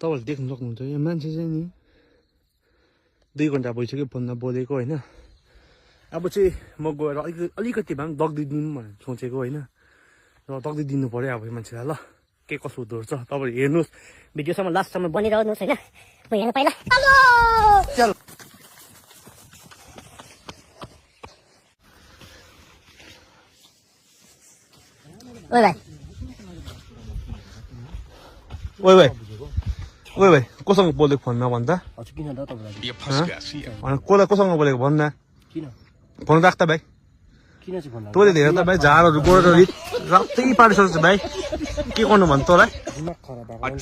तपाईँहरूले देख्नु सक्नुहुन्छ यो मान्छे चाहिँ नि 2 घन्टा भइसक्यो फोनमा बोलेको होइन अब चाहिँ म गएर अलिकति भए पनि दग्दिदिनु भनेर सोचेको होइन र दग्दिदिनु पऱ्यो अब यो मान्छेलाई ल के कसो हुँदो रहेछ तपाईँहरू हेर्नुहोस् भिडियोसम्म लास्टसम्म बनिरहनुहोस् होइन म हेर्नु पहिला चल ओइ भाइ ओइ भाइ कोसँग बोलेको फोनमा भन्दा हजुर किन त तपाईँलाई कोसँग बोलेको भन्न किन फोन राख्दा भाइ किन चाहिँ भन्नु तँले हेर त भाइ झारहरू गोडेर रातै पारिसक्छ भाइ के गर्नु भन् तँलाई दिमाग खराब भएको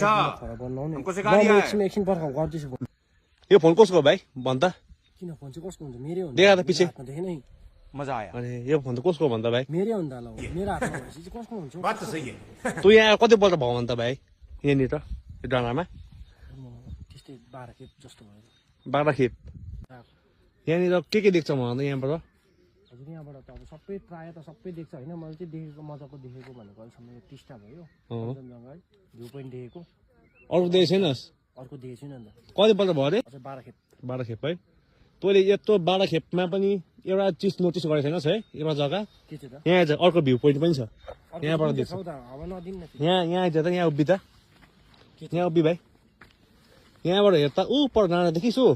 एकछिन पर्खाउ गर्दैछु यो फोन कसको भाइ भन् त किन फोन चाहिँ कसको हुन्छ मेरै हो देखा त पछि देखेन मजा आया अरे यो फोन त कसको भन्दा भाइ मेरै हो नि त ल मेरो हातमा भएपछि चाहिँ कसको हुन्छ बात त सही है तँ यहाँ कतिपल्ट भयो भने त भाइ यहाँनिर यो डाँडामा त्यस्तै 12 खेप जस्तो भयो 12 खेप यहाँनिर के देख्छ मलाई त यहाँबाट हजुर यहाँबाट त अब सबै प्रायः त सबै देख्छ होइन मैले चाहिँ देखेको मजाको देखेको भनेको अहिलेसम्म यो टिस्टा भयो कञ्चनजङ्घा है भ्यू पोइन्ट देखेको अर्को देखेको छैनस् अर्को देखेको छैन नि त कतिपल्ट भयो अरे अझै 12 खेप 12 खेप है तैँले यत्रो 12 खेपमा पनि एउटा चिज नोटिस गरेको छैनस् है एउटा जग्गा के चाहिँ त यहाँ चाहिँ अर्को भ्यू पोइन्ट पनि छ यहाँबाट देख्छ अब नदिनु न यहाँ आइज त यहाँ उभि त यहाँ उभि भाइ यहाँबाट हेर त ऊ पर डाँडा देखिस् हो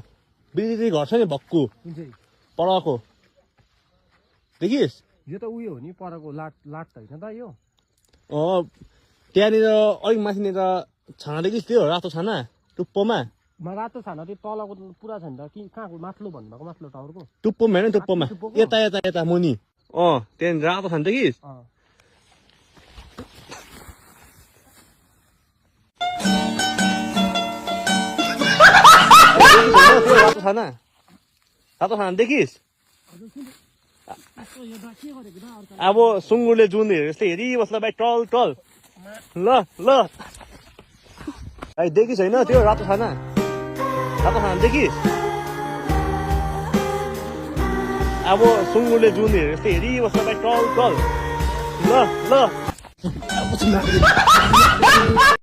बिजुली घर छ नि भक्कु कुन चाहिँ परको देखिस् यो त उयो हो नि परको लाट त होइन त यो त्यहाँनिर अलिक माथिनिर छाना देखिस् त्यो रातो छाना टुप्पोमा रातो छाना त्यो तलको पुरा छ नि त कि कहाँको माथिल्लो भन्नुभएको माथिल्लो टावरको टुप्पोमा होइन टुप्पोमा यता मुनि त्यहाँनिर रातो छाना देखिस् रातो छाना देखिस् अब सुँगुरले जुन हेरे जस्तै हेरिबस्छ भाइ टल ल भाइ देखिस् होइन त्यो रातो छाना देखिस् अब सुँगुरले जुन हेरे जस्तै हेरिबस्छ भाइ टल ल